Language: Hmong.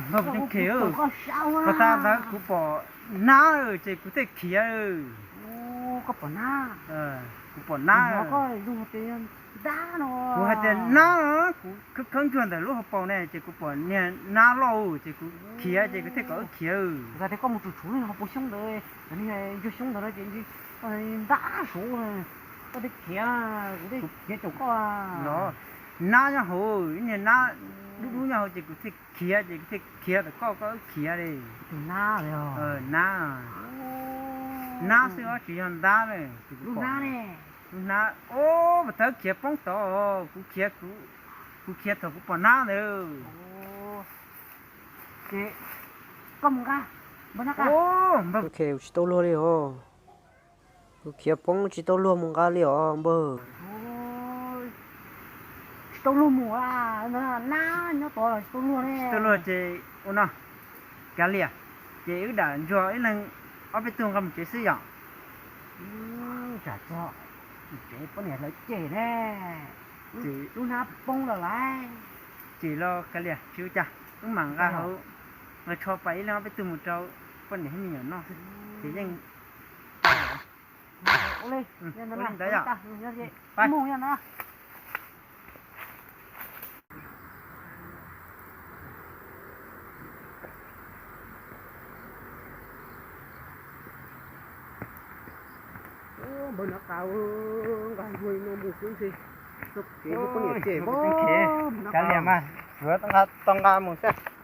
Npawg, kuv tsis khiav, koj tau ntawd kuv pom nab ces kuv thiaj khiav. Kuv pom nab, kuv hais tias nab, kuv khawb khawb ntsuag ntawm lub hauv paus ne ces kuv pom niag nab loj ces kuv khiav ces kuv thiaj kom wb khiav. Koj mus tsuj tsuj hauv paus xyoob ntawd, ntsuag xyoob ntawd no ces ntab suav, koj thiaj khiav, kuv thiaj khiav caum koj. Nab nyob hauv, ib niag nab dub dub nyob hauv ces kuv thiaj khiav ces kuv thiaj khiav tom koj, koj wb khiav li. Nab, nab xwb os tsis yog ntab ne. Lub hnab, ub, mas thaum khiav poob tod, kuv khiav, kuv khiav thaum kuv pom nab ntawd. Ces koj mus nqa, npawg, nab nqa. Npawg, tsis tau luag li os. Kuv khiav poob tsis tau luag mus nqa li os npawg. Tsis tau luag mus, nab nyob tod los tsis tau luag ne. Tsis tau luag ces ua no, kav liam, ces wb dam ntsuag ib leeg ob peb tug nqa mus tsev xwb yom. Tsam txog tsev poj niam lawv cem ne. Lub hnab poob lawm lauj. Ces los kav liam tsis ua cas, wb mam nqa hauv, nqa tsho pais ib leeg ob peb tug mus rau poj niam thiab me nyuam noj, ces yeej ua li ntawd yom. Npawg, nqa ntsuag no mus xwb ntshe txog tsev poj niam cem. Kav liam mas, yuav tau nqa mus xwb.